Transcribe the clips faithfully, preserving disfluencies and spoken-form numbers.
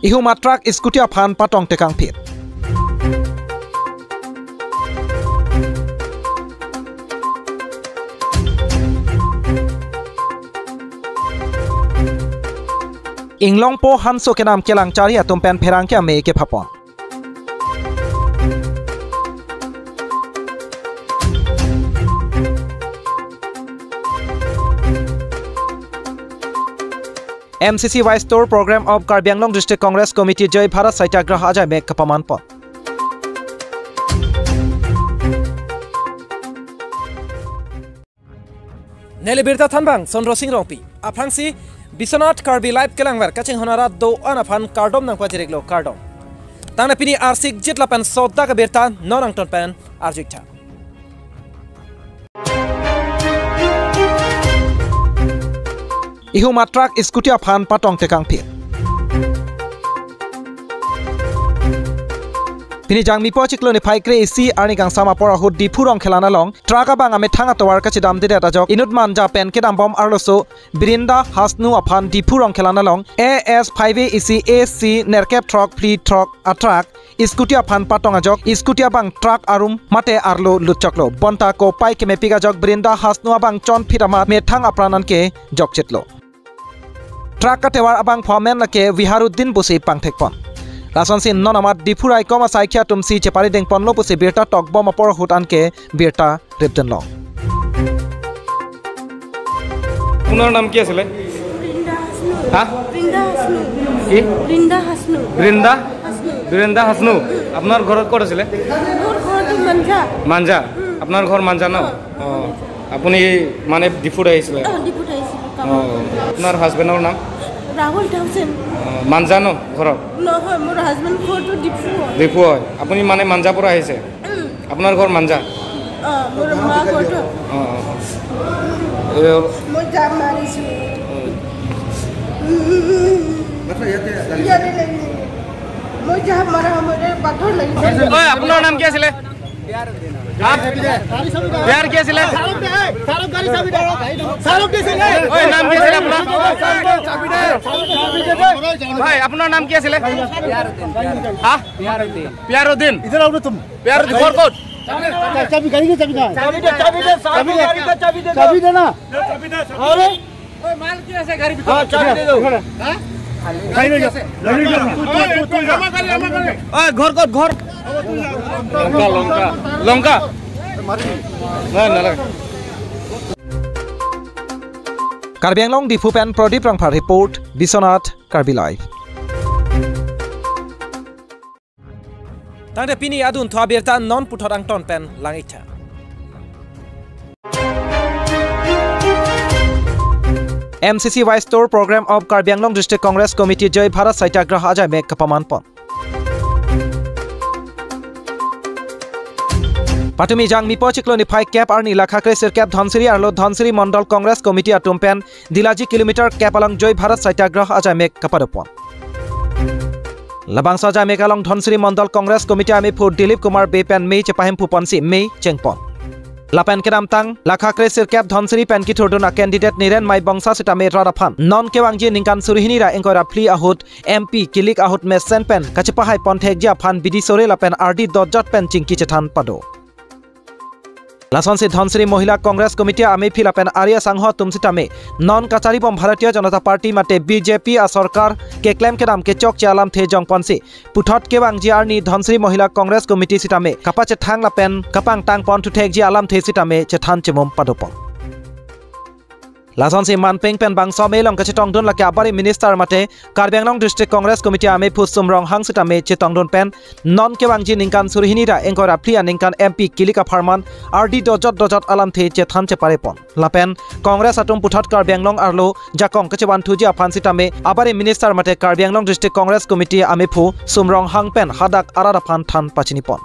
Ihum a truck scooty aphan patong tekangphit. Inglongpo Hanso kenam kelang chari atum pen pherangke amei kephapon. M C C Vice Tour Program of Karbi Anglong District Congress Committee Joy Bharat Satyagraha ajai mek kapamanpon. Neli birta thanbang Sondro Sing Rongpi. Aphrangsi Biswanath Karbi Live kelangver kachinghon arat do-an aphan kardom nangpajiriklo, kardom. Tangte pini arsik jit lapen sodak abirta non angton pen arjuiktha. Ihum a truck scooty aphan patong tekangphit. Pini Jangmipo chiklo niphai kre-isi arni kangsam apor ahut Diphu Rongkhelan along truck abang amethang atovar kachedamdedet ajok inut Manja pen kedambom arloso Brinda Hasnu aphan Diphu Rongkhelan along A S five A E C A C nerkep throk phli throk a truck scooty aphan patong ajok scooty abang truck arum mate arlo lutchoklo. Bonta kopai kemepik ajok Brinda Hasnu abang chonphit amat methang apran anke jokchitlo. Truck katevar abangphu amen lake Viharuddin pusi pangthekpon. Lasonsi non amat Diphu raikom asaikhi atumsi chepari dengponlo pusi birta tokbom apor ahut anke birta ripdunlo. আপোনাৰ নাম কি আছিলে? বৃন্দা হাছনু। হা? বৃন্দা হাছনু। কি? বৃন্দা হাছনু। বৃন্দা? হাছনু। বৃন্দা হাছনু। আপোনাৰ ঘৰত ক'ত আছিলে? মোৰ ঘৰটো মাঞ্জা। মাঞ্জা? উম। আপোনাৰ ঘৰ মাঞ্জা ন? অ। অ। আপুনি মানে ডিফুত আহিছিলে? অ, ডিফুত আহিছিলোঁ, অ। কামত। আপোনাৰ হাজবেণ্ডৰ নাম? ৰাহুল থাউচেন। অ, মাঞ্জা ন ঘৰত? নহয়, মোৰ হাজবেণ্ড ঘৰটো ডিফু হয়। ডিফু হয়। আপুনি মানে মাঞ্জাৰ পৰা আহিছে? উম। আপোনাৰ ঘৰ মাঞ্জা? অ, মোৰ মা ঘৰটো। অ, অ, অ। এ, মই জাপ মাৰিছোঁ। অ। ইয়াতে লাগিলে। মই জাপ মাৰা সময়তে পাথৰ লাগিছে। ঐ, আপোনাৰ নাম কি আছিলে? হা? বিয়াৰ কি আছিলে? ঐ, নাম কি আছিলে আপোনাৰ? ভাই, আপোনাৰ নাম কি আছিলে? হা? পিয়াৰুদ্দিন। इधर आओ ना तुम। পিয়াৰুদ্দিন, ঘৰ ক'ত? चाबी, गाड़ी की चाबी कहाँ है? चाबी दे, चाबी दे, साहब, चाबी दे। गाड़ी का चाबी दे दो। चाबी देना। अरे, हाँ, चाबी दे दो। गाड़ी में जा। गाड़ी में जा। तू, तू, तू, तू जा। ঐ, ঘৰ ক'ত, ঘৰ? লংকা, লংকা। লংকা। নাই, নালাগে। Karbi Anglong Diphu pen Pradip Rongphar report, Biswanath Karbi Live. Tangte pini adunthu abirta non puthot angton pen lang-iktha. M C C Vice Tour Program of Karbi Anglong District Congress Committee Joy Bharat Satyagraha ajai mek kapamanpon. Patumi Jangmipo chiklo niphai kep arni lakha kre-sirkep Dhansiri arlo Dhansiri Mondol Congress Committee atum pen Dilaji kilometer kep along Joy Bharat Satyagraha ajai mek kapadopon. Labangso ajai mek along Dhansiri Mondol Congress Committee amephu Dilip Kumar Bey pen mei chepahemphuponsi mei chengpon. Lapen kedamtang lakha kre-sirkep Dhansiri pen kithurdun a-candidate Niren Maibongsa sitame rat aphan non kevangji ningkan suri hini ra ingkoi ra phli ahut M P kilik ahut mesen pen kachepahai ponthekji aphan bidi sore lapen ardi dojot pen chingki chethan pado. Lasonsi Dhansiri Mohila Congress Committee amephi lapen ari asangho atum sitame non kacharibom Bharatiya Janata Party mate B J P asorkar keklem kedam kechokche alamthe jongponsi puthot kevangji arni Dhansiri Mohila Congress Committee sitame kapachethang lapen kapangtang ponthuthekji alamthe sitame chethan chemum padopon. Lasonsi manpeng pen bangso amei along kachetongdun lake abari minister mate Karbi Anglong District Congress Committee amephu Sum Ronghang sitame chetongdun pen non kevangji ningkan suri hini ra ingkoi ra phli aningkan M P kilik apharman ardi dojot dojot alamthe chethan cheparepon. Lapen Congress atum puthot Karbi Anglong arlo jakong kachevanthuji aphan sitame abari minister mate Karbi Anglong District Congress Committee amephu Sum Ronghang pen hadak arat aphan than pachinipon.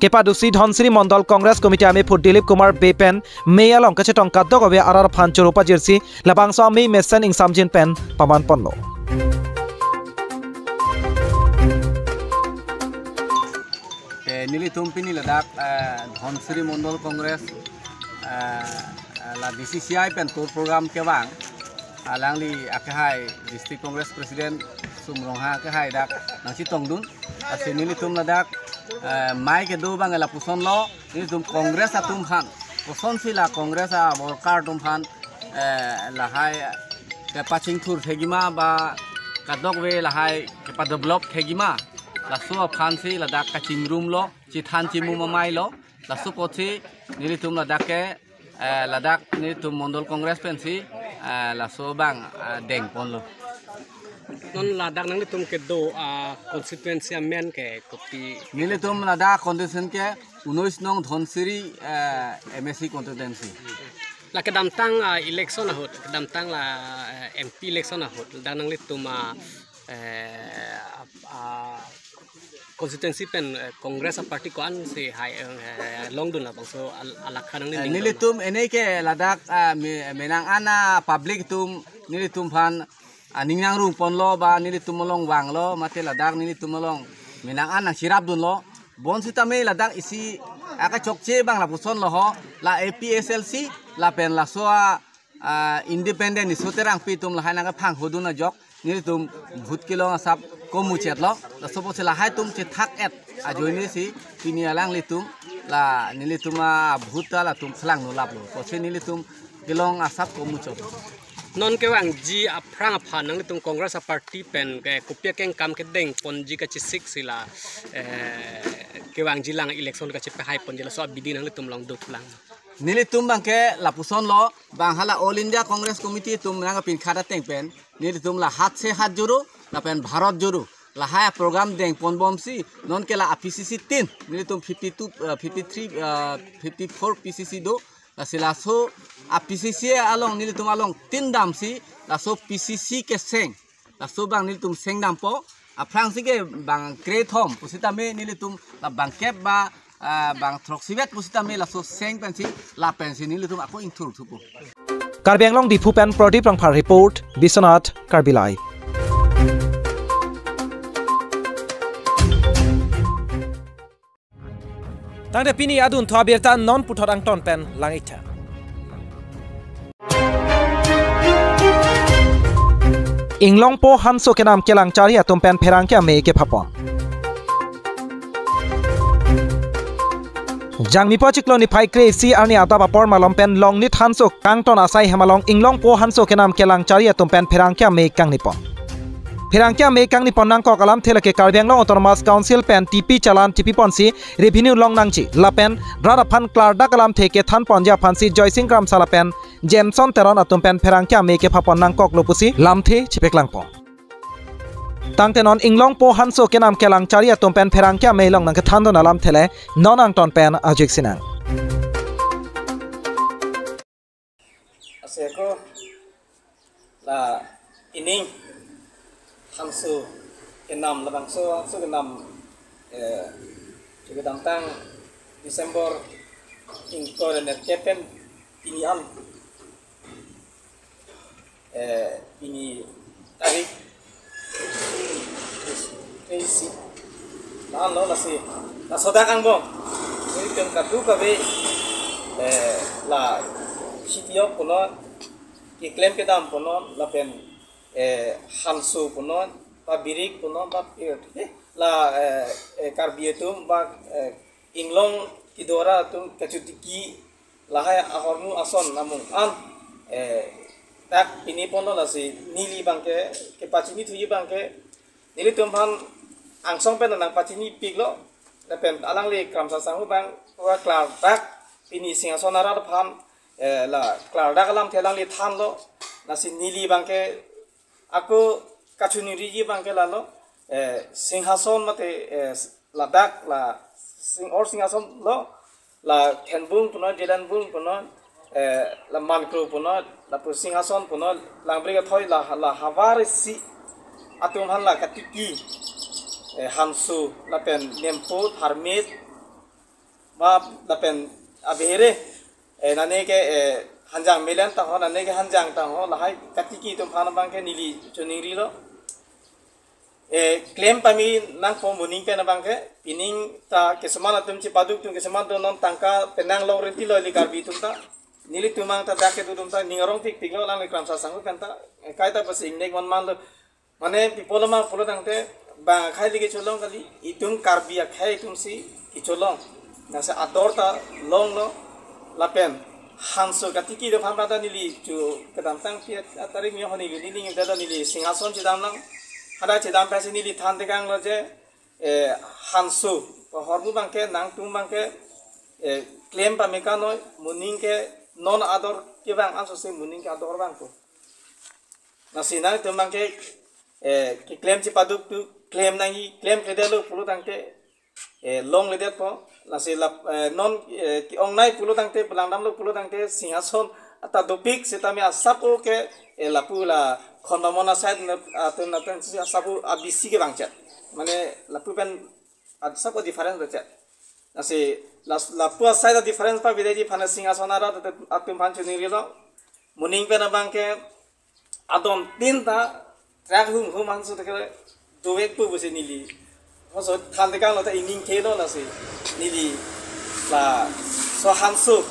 Kepadusi Dhansiri Mondol Congress Committee amephu Dilip Kumar Bey pen mei along kachetong kadokave arat aphan choro pajirsi labangso amei mesen ingsamjin pen pamanponlo. Te nelitum pini ladak, eh, Dhansiri Mondol Congress, eh, eh, la D C C I pen tour program kevang. Alangli akehai District Congress President Sum Rongha ke hai dak nangchetongdun. Lasi nelitum ladak, eh, mai kedo abang lapuson lo, nelitum Congress atum aphan, kosonsi la Congress a-worker atum aphan, eh, lahai kepachingthur thekji ma ba kadokave lahai kepadevelop thekji ma, laso aphansi ladak kachingrum lo, chethan chemu mamai lo. Laso apotsi nelitum ladak ke, eh, ladak nelitum Mondol Congress pensi, eh, laso abang, eh, dengponlo. Non ladak nanglitum kedo, ah, constituency amen ke kopi? Nelitum ladak constituency ke unnoish nong Dhansiri, eh, M A C constituency. La kedamtang, ah, election ahut, kedamtang la, eh, M P election ahut, ladak nanglitum, ah, eh, ah, constituency pen, eh, Congress a-party ko-ansi hai, eh, longdun labangso al-, alakha nangning Eh, dingdong. Nelitum ene ke ladak, ah, me-, menang an a-public atum nelitum aphan, ah, ning nangrungponlo ba nelitum along vanglo, mate ladak nelitum along menang an nangcherapdunlo. Bonsitame ladak isi akachokche abang lapuson lo ho, la A P H L C lapen laso a ah, independent Riso Terangpi atum lahai nangkephanghodun ajok, nelitum vote kelong asap komuchetlo. Laso apotsi lahai atum chethak-et ajoinesi pini alanglitum la nelitum a-vote ta latum khelang nulaplo. Apotsi nelitum kelong asap komuchot. Non kevangji aphrang aphan nanglitum Congress a-party pen ke kopi akengkam kedengponji kachesik si la, eh, kevangji lang election kachepehaiponji laso abidi nanglitum along doplang? Nelitum abang ke lapuson lo, bang hala All India Congress Committee atum nangpinkhat ateng pen, nelitum la Haath se Haath Joro lapen Bharat Joro, lahai a-program dengponbomsi, non ke la a-P C C tin, nelitum fifty-two, eh, fifty-three, eh, fifty-four P C C do, lasi laso a-P C C along nelitum along tin damsi, laso P C C keseng, laso abang nelitum seng dampo, aphrangsi ke bang krethom pusitame nelitum la bangkep ba, ah, bang throksivet pusitame laso seng pensi, lapensi nelitum ako ingthur thupo. Karbi Anglong Diphu pen Pradip Rongphar report, Biswanath Karbi Live. Tangte pini adunthu abirta non puthot angton pen lang-iktha. Inglongpo Hanso kenam kelang chari atum pen pherangke amei kephapon. Jangmipo chiklo niphai kre-isi arni adap apor malom pen Longnit Hanso kangton asai hem along Inglongpo Hanso kenam kelang chari atum pen pherangke amei kangnipon. Pherangke amei kangnipon nangkok alamthe lake Karbi Anglong Autonomous Council pen T P challan chipiponsi revenue long nangji lapen rat aphan klardak alamthe kethanponji aphansi Joysing Kramsa lapen Jameson Teron atum pen pherangke amei kephapon nangkoklo pusi lamthe chipeklangpo. Tangte non Inglongpo Hanso kenam kelang chari atum pen pherangke amei along nangkethandun alamthe le non angton pen ajuik sinang. Ase ako la ining Hanso kenam labangso Hanso kenam, eh, kedamtang December ingkoi ra nerkep pen pini an, eh, pini tarik kre-isi. Lahenlo lasi, laso adak angbong nelitum kadokave, eh, la sitiyok punon, keklem kedam punon, lapen, eh, Hanso punon, ba birik punon, ba, eh, la, eh, eh, Karbi atum, ba, eh, Inglong kedora atum kachotiki lahai ahormu ason namung an, eh, dak pini ponlo lasi neli abangke, kepachini thuji abangke, nelitum aphan angsong pen nangpachinipiklo, lapen alangli Kramsa Sangho abang pura klardak pini Singhason arat aphan, eh, la klardak alamthe alangli thanlo, lasi neli abangke ako kachiningriji abangke lalo, eh, Singhason mate, eh, ladak la Sing-, or Singhason lo, la Thenbung punon, Jelanbung punon, eh, la Mankro punon, lapu Singhason punon, Langbri Kathoi la, la havar isi atum aphan la katiki, eh, Hanso, lapen Nempo, Tharmit, ba lapen abehere, eh, nane ke, eh, Hanjang Melen ta ho, nane ke Hanjang ta ho, lahai katiki atum aphan abangke neli chiningrilo. Eh, klem pame nangpo moning pen abangke, pining ta keseman atum chipaduk atum keseman do non tangka penang long renti lo ili Karbi atum ta. Nelitum abang ta dak kedo atum ta, ning arong pikpiklo alangli Kramsa Sangho pen ta, eh, kaita pasi ingnek mon manlo. Mane pi apotlo ma pulo tangte bang akhei le kecholong kali, itum Karbi akhei atum si kecholong. Lasi ador ta longlo lapen hanso katiki do aphan ta neli chu kedamtang pi atarik mi honi neli ning ta neli Singhason chedam lang. Hadak chedam pensi neli than tekanglo je, eh, hanso ahormu abangke nangtum abangke, eh, klem pame kanoi, moning ke non ador kevang anso si moning ke ador vangpo. Lasi nangtum abangke, eh, keklem chepaduk tu klem nangji, klemkledetlo pulo tangte, eh, longledetpo. Lasi lap, eh, non, eh, ke-ongnei pulo tangte, pelangdamlo pulo tangte, Singhason ta dopik setame asap o ke, eh, lapu la Khondamon aside na, atun atun si asap o abisi kevang chot. Mane lapu pen asap o difference do chot. Lasi las-, lapu aside a difference pavedetji aphan Singhason arat atum aphan choningrilo. Moning pen abangke adon tin ta trak hum hum hanso tekele dovekpo pusi neli. Laso than tekanglo ta ining khelo lasi neli laso hanso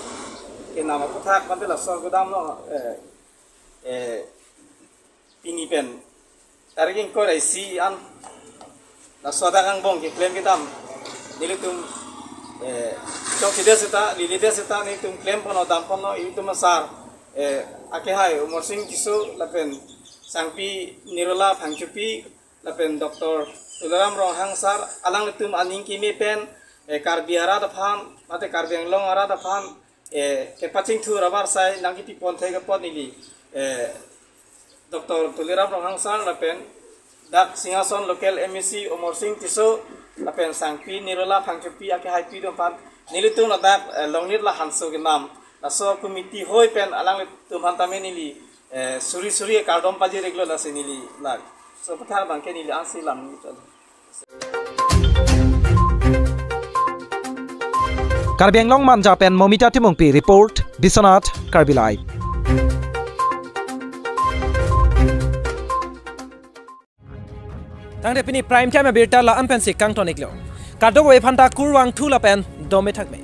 kenam aputhak mate laso kedamlo, eh, eh, pini pen tarik ingkoi ra isi an laso adak angbong keklem kedam nelitum, eh, chokchedet seta, leledet seta nelitum klem ponlo, dam ponlo, itum asar, eh, akehai Amarsing Tisso lapen sangpi Nirola Phangchopi lapen Doctor Tuliram Ronghang sir, alanglitum aning keme pen, eh, Karbi arat aphan mate Karbi Anglong arat aphan, eh, kepachingthur avarsai nangkepi ponthek apot neli, eh, Doctor Tuliram Ronghang sir lapen dak Singhason local M A C Amarsing Tisso lapen sangpi Nirola Phangchopi akehaipi atum aphan nelitum ladak, eh, longnit la hanso kenam laso committee hoi pen alanglitum aphan tame neli, eh, suri suri kardom pajir-iklo lasi neli laso aputhak abangke neli ansi lam neli chalo. Karbi Anglong Manja pen Momita Timungpi report, Biswanath, Karbi Live. Tangte pini prime time abirta la-an pensi kangton-iklo. Kadokave aphanta kurvangthu lapen dome thakme.